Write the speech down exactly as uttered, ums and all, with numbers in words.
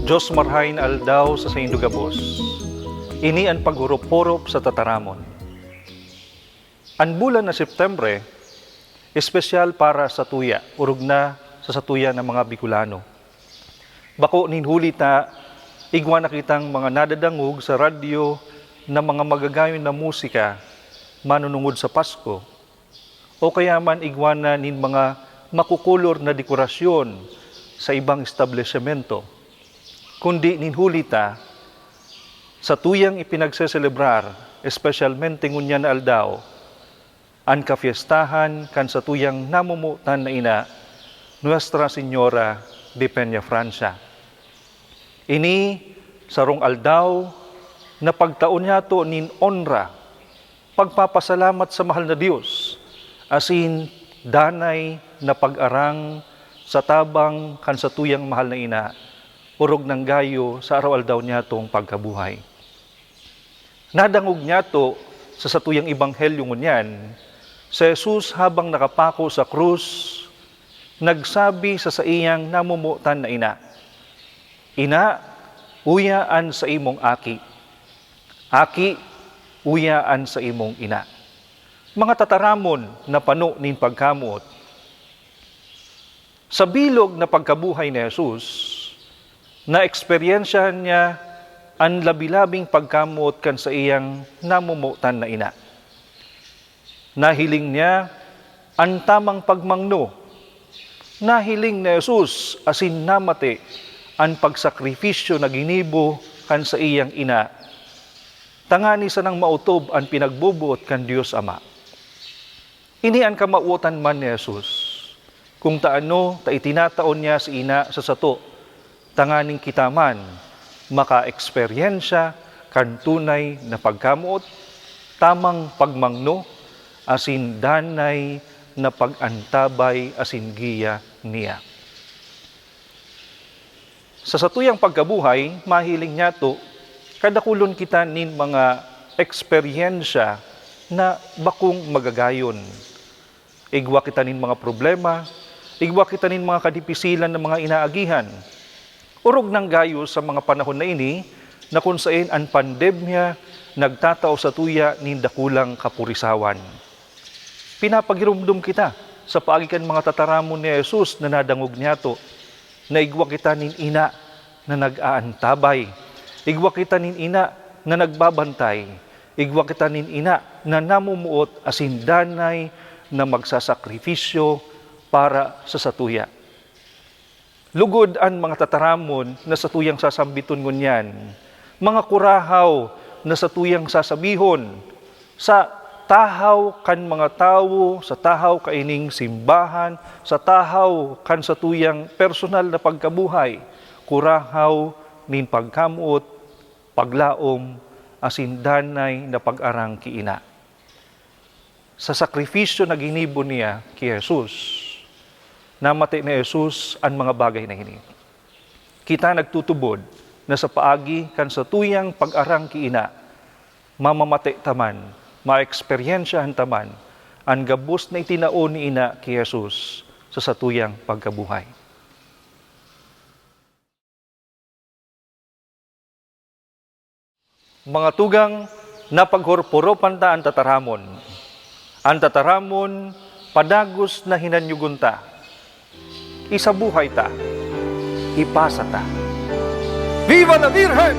Dios marhay na aldaw sa saindo gabos. Ini an paghurup-hurup sa tataramon. An bulan na Septembre, espesyal para sa tuya, orog na sa satuya na mga Bicolano. Bako nin huli ta, igwa na kitang mga nadadangog sa radyo na mga magagayon na musika manunungod sa Pasko, o kaya man igwa na nin mga makukulor na dekorasyon sa ibang establisimento. Kundi nin huli ta, sa tuyang ipinagseselebrar, espesyalmente ngunyan na aldaw, an kafiestahan kan satuyang namomotan na ina, Nuestra Señora de Peñafrancia. Ini sarong aldaw na pagtaon niyato nin onra, pagpapasalamat sa mahal na Dios, asin danay na pag-arang sa tabang kan satuyang mahal na ina, orog nang gayo sa araw-aldaw niyatong pagkabuhay. Nadangog niyato sa satuyang ebanghelyo ngunyan, si Jesus habang nakapako sa krus, nagsabi sa saiyang namomotan na ina, "Ina, uya an saimong aki. Aki, uya an saimong ina." Mga tataramon na pano nin pagkamoot. Sa bilog na pagkabuhay ni Jesus, naeksperyensyahan niya an labi-labing pagkamoot kan saiyang namomotan na ina. Nahiling niya an tamang pagmangno. Nahiling ni Jesus asin namate an pagsakripisyo na ginibo kan saiyang ina, tangani sanang maotob an pinagboboot kan Dios Ama. Ini an kamawotan man ni Jesus, kung ta ano ta itinatao niya si ina sa sato, tanganing kita man makaeksperyensya kan tunay na pagkamoot, tamang pagmangno, asin danay na pag-antabay asin giya niya. Sa satuyang pagkabuhay, mahiling niyato, kadakulon kita nin mga eksperyensya na bakong magagayon. Igwa kita nin mga problema, igwa kita nin mga kadipisilan na mga inaagihan. Orog nang gayo sa mga panahon na ini, na kun saen an pandemya nagtatao satuya nin dakulang kapurisawan. Pinapagiromdom kita sa paagi kan mga tataramon ni Jesus na nadangog niyato, na igwa kita nin ina na nag-aantabay, igwa kita nin ina na nagbabantay, igwa kita nin ina na namomoot asin danay na magsasakripisyo para sa satuya. Lugod an mga tataramon na satuyang sasambiton ngunyan, mga kurahaw na satuyang sasabihon, sa tahaw kan mga tawo, sa tahaw kaining simbahan, sa tahaw kan satuyang personal na pagkabuhay, kurahaw nin pagkamoot, paglaom, asin danay na pag-arang ki ina. Sa sakripisyo na ginibo niya ki Jesus, namate ni Jesus an mga bagay na ini. Kita nagtutubod na sa paagi kan satuyang pag-arang ki ina, mamamate ta man, maeksperyensyahan ta man an gabos na itinao ni ina ki Jesus sa satuyang pagkabuhay. Mga tugang, napaghorporopan ta an tataramon. An tataramon, padagos na hinanyogon ta. Isabuhay ta. Ipasa ta. Viva la Virgen!